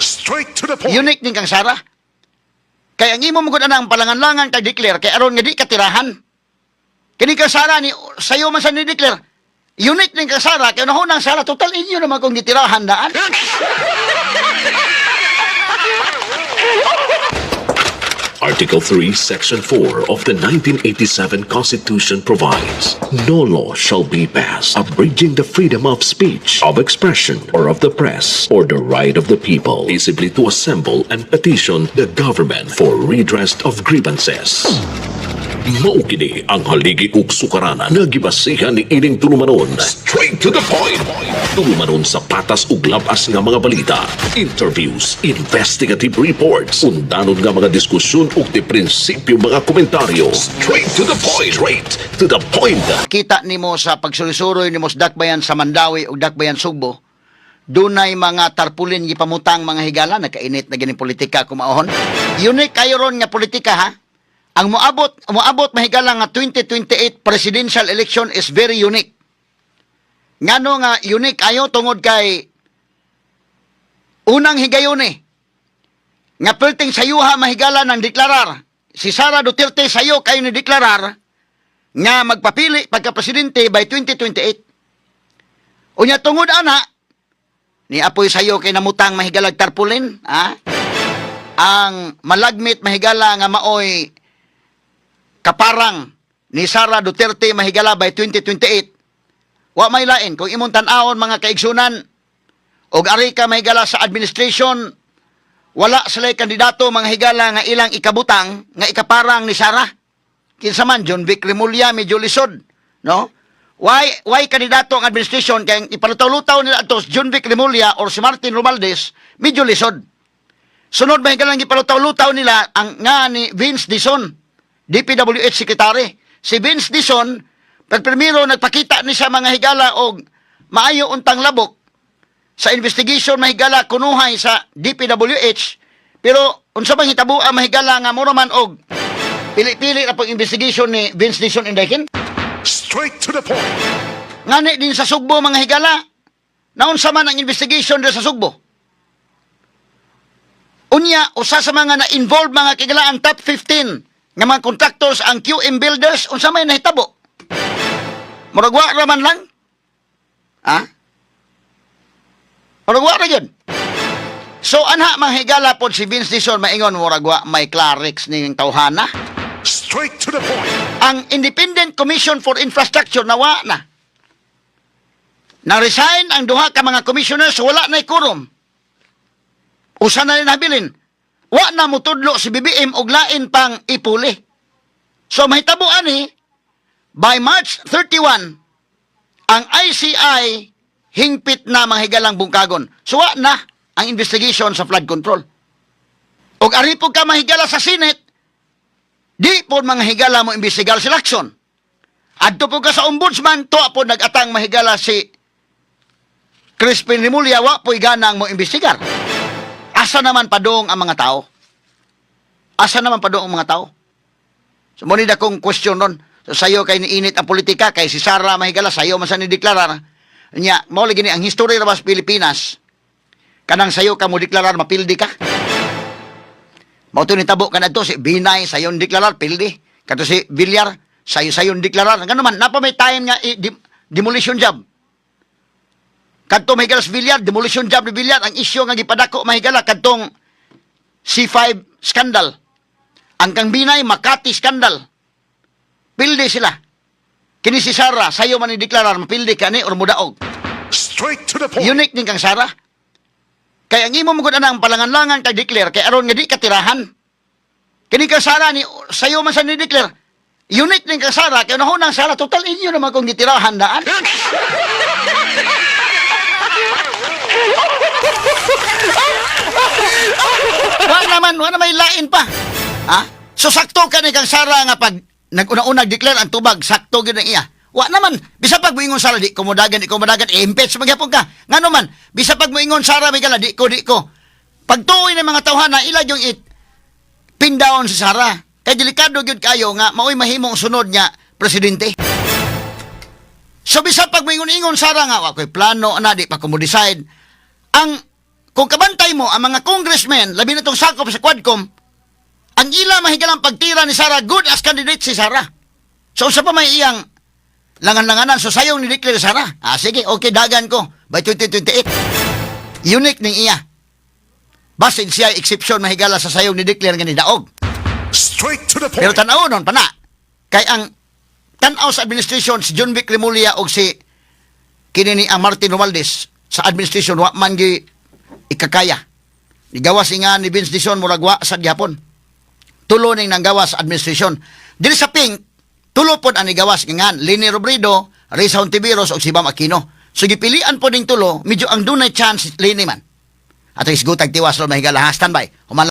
Straight to the point. Unique din kang Sara. Kay ang imo mo gud anang palanganlangan kag declare kay aron nga di ka tirahan. Kini kang Sara ni sayo man sa ni declare. Unique din kang Sara kay unahunang Sara, total inyo naman kung gitirahan daan. Article 3, Section 4 of the 1987 Constitution provides, "No law shall be passed abridging the freedom of speech, of expression, or of the press, or the right of the people peaceably to assemble and petition the government for redress of grievances." Mao kini ang haligi ug sukaranan nga gibasihan ni ining tulumanon. Straight to the point. Tulumanon sa patas ug labas nga mga balita, interviews, investigative reports, undanon nga mga diskusyon ug di prinsipyo mga komentaryo. Straight to the point. Straight to the point. Kita nimo sa pagsuroy-suroy nimo sa dakbayan sa Mandaue ug dakbayan Sugbo, dunay mga tarpulin gipamutang, mga higala. Nakainit na gining politika kumaohon. Unique kayo ron nga politika, ha. Ang moabot, mahigala, nga 2028 presidential election is very unique. Ngano nga unique ayo? Tungod kay unang higayon eh nga perting sayuha, mahigala, ng deklarar si Sara Duterte. Sayo kayo ni deklarar nga magpapili pagka-presidente by 2028. Unya tungod ana, ni apoy sayo kay namutang, mahigalag, tarpulin, ha? Ang malagmit, mahigala, nga maoy kaparang ni Sara Duterte, mahigala, by 2028. Wa may lain kung imong tan-awon, mga kaigsunan, og ari ka, mahigala, sa administration, wala sila kandidato, mga higala, nga ilang ikabutang nga ikaparang ni Sara. Kinsa man, John Vic Remulla, medyo lisod, no? Why kandidato ang administration kay ipalutaw-lutaw nila ato si John Vic Remulla or si Martin Romualdez, medyo lisod. Sunod, mahigala, ang ipalutaw-lutaw nila ang nga ni Vince Dizon, DPWH Secretary. Si Vince Dizon, pag primero nagpakita ni siya, mga higala, og maayo untang labok sa investigation, mahigala, kunuhay sa DPWH, pero unsa bang hitabo ang, mahigala, nga mura man og pili-pili ra pag investigation ni Vince Dizon Indekin? Straight to the point. Ngani din sa Sugbo, mga higala, naunsa man ang investigation din sa Sugbo? Unya, usa sa mga na-involved, mga kahigalaan, top 15 nga mga contractors ang QM Builders, unsa may nahitabo? Murag wa ra man lang. Ha? Murag wa ra gyud. So anha, mga higala pod si Vince Dizon maingon murag wa may Clarex ning tawhana. Straight to the point. Ang Independent Commission for Infrastructure, nawa na. Na-resign ang duha ka mga commissioners, wala na quorum. Usa na rin nabilin. Wa na mutudlo si BBM og lain pang ipuli. So mahitabo ani by March 31 ang ICI hingpit na, mga higalang, bungkagon. So wa na ang investigation sa flood control. Og ari po ka, mahigala, sa Senate, di po, mga higala, mo imbestigar si Lacson. Adto po ka sa ombudsman, to po nag-atang, mahigala, si Crispin Remulla, wa po'y ganang mo imbestigar. Asa naman padong ang mga tao? Asa naman padong ang mga tao? So, mo ni kong question ron. So, sayo kay niinit ang politika, kay si Sara, mahigala, sayo man sa ni deklarar. Nya, mao lagi ni ang history ra ba sa Pilipinas, kanang sayo ka mo deklarar, mapildi ka. Mao to nitabo kanadto si Binay, sayon deklarar, pildi. Kato si Villar, sayo sayon deklarar. Ngano man napa may time nga demolition job. Kadto, mahigala, sa Villar, demolition job ni Villar, ang isyu nga gipadako, mahigala, kadtong C5 scandal. Ang kang Binay, Makati scandal. Pildi sila. Kini si Sara, sayo man ni deklarar, mapildi ka ni or mudaog. Straight to the point. Unique din kang Sara. Kay ang imo mo gud anang palanganlangan kag declare kay aron nga di ka tirahan. Kini kang Sara ni sayo man sa ni declare. Unique din kang Sara kay unahunang Sara, total inyo naman kung gitirahan daan. Wa na may lain pa. Ha? So sakto ka ni kang Sara nga pag nag-una-una declare ang tubag, sakto gyud ang iya. Wa naman, bisa pag moingon Sara, di ko modagan, di ko modagan, i-impeach magyapon ka. Ngano man, bisa pag moingon Sara may gala, di ko, di ko. Pagtuoy ng mga tawhana, ila yung it pin down si Sara. Kay delikado gyud kayo nga maoy mahimong sunod nga presidente. So bisa pag moingon-ingon Sara nga wa ko'y plano na, di pa ko mo decide. Ang Kung kabantay mo ang mga congressmen, labi na tong sakop sa Quadcom, ang ila mahigalang pagtira ni Sara, good as candidate si Sara. So usa pa may iyang langan-langanan, so sayong ni declare Sara. Ah, sige, okay, dagan ko by 2028. Unique ning iya. Basin siya exception, mahigala, sa sayong ni declare nga ni daog. Straight to the point. Pero tanaw nun pa na. Kay ang tanaw sa administration si John Vic Remulla og si kini ni ang Martin Romualdez sa administration wa man gi ikakaya. Nigawas nga ni Vince Dizon, murag wa sa gihapon. Tulo ning nanggawas sa administration. Diri sa Pink, tulo pod ang nigawas nga Leni Robredo, Risa Hontiveros ug si Bam Aquino. So gipilian po ning tulo, medyo ang dunay chance Leni man. Ato isgutag tiwas ron, mahigala ha, standby. Human.